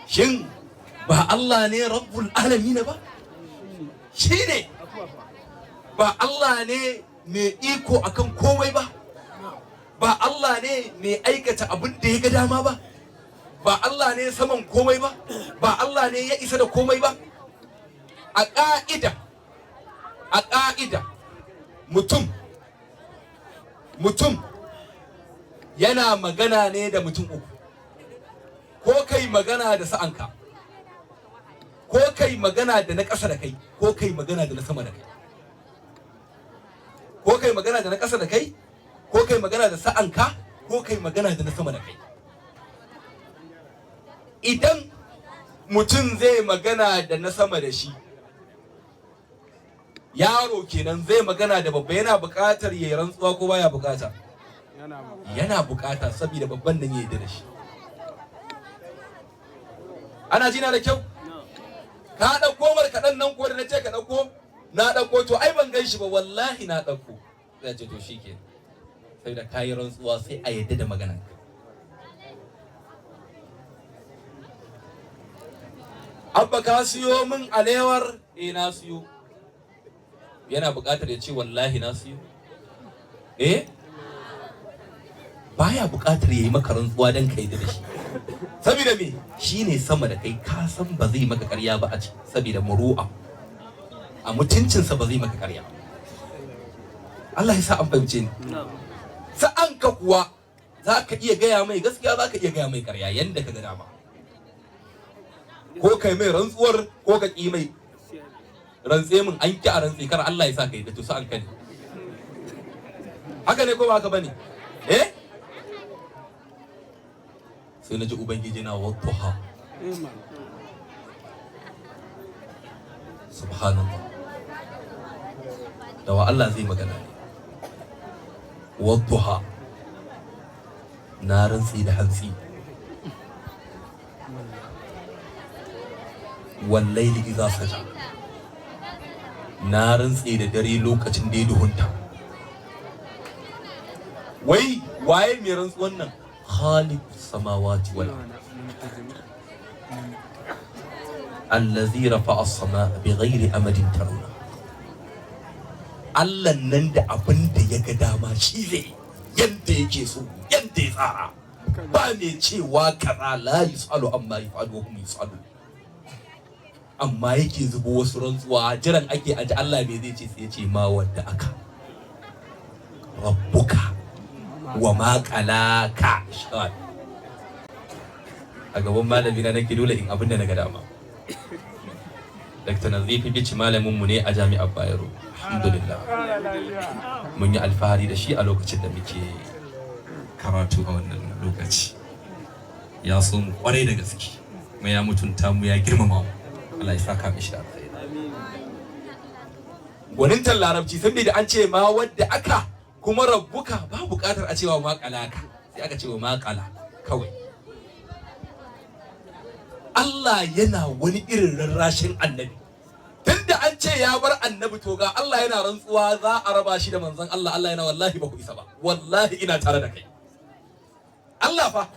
Shin ba Allah ne rabbul alamin ba? Shi ne. Ba Allah ne mai iko akan komai ba? Ba Allah ne mai aikata abin da ya ga dama ba? Ba Allah ne saman komai ba? Ba Allah ne ya isa da komai ba? A ƙa'ida mutum yana magana ne da mutum uku: ko kai magana da sa'anka, ko kai magana da na ƙasa da kai, ko kai magana da na sama da kai. Ko kai magana da na ƙasa da kai, ko kai magana da sa'anka, ko kai magana da na sama da kai. Idan mutum zai magana da na sama da shi, yaro kenan zai magana da babba, yana buƙatar ya yi rantsuwa ko baya buƙata? Yana buƙata, saboda babban nan ya yarda da shi. Ana jina da kyau? Ka ɗauko markaɗen nan ko da na ce ka ɗauko? Na ɗauko. To ai ban gan shi ba. Wallahi na ɗauko. Zai ce to shi ke, sai da kayi rantsuwa sai a yadda da maganan. Abba, ka siyo min alewar? Eh, na siyo. Yana buƙatar ya ce wallahi na siyo? Eh, baya buƙatar ya yi maka rantsuwa don ka yadda da shi. Saboda me? Shi ne sama da kai, ka san ba zai maka ƙarya ba a ci, saboda muru'a a mutuncinsa ba zai maka ƙarya. Allah ya sa an fahimce ni. Sa'an ka kuwa za ka iya gaya mai gaskiya, za ka iya gaya mai ƙarya yanda ka ga dama, ko kai mai rantsuwar ko ka ƙi mai rantse min. An ki a rantse, kar Allah ya sa ka yi da to sa'an ka ne. Haka ne ko ba haka bane? Eh, sai na ji Ubangiji na wadduha. Subhanallah, da wa Allah zai magana ne? Wadduha, na rantsi da hantsi. Wallaili idza saja, na rantsi da dare lokacin da ya duhunta. Wai waye mai rantsuwan nan? Khaliq samawati wal ard, allazi rafa'a as-samaa bighairi amadin tarawna. Allah nan da abin da ya ga dama shi zai yanda yake so, yanda ya tsara, ba mai cewa kaza. La yusalu amma yaf'alu wa hum yusalu. Amma yake zubo wasu rantsuwa, jiran ake aji Allah me zai ce. Sai ya ce ma wadda aka rabbuka wa ma qalaka. A gaban malami na nake, dole in abin da na ga dama. Dr. Nazifi Bichi malamin mu ne a Jami'ar Bayero. Alhamdulillah, mun yi alfahari da shi a lokacin da muke karatu. A wannan lokaci ya so mu kwarai da gaske, kuma ya mutunta mu, ya girmama mu. Allah ya saka mishi da alkhairi. Gwanintan Larabci, saboda an ce ma wadda aka kuma rabbuka, ba buƙatar a cewa ma qalaka, sai aka ce wa ma qala kawai. Allah yana wani irin rarrashin annabi, tunda an ce ya bar annabi, to ga Allah yana rantsuwa za a raba shi da manzon Allah. Allah yana wallahi ba ku isa ba, wallahi ina tare da kai. Allah fa.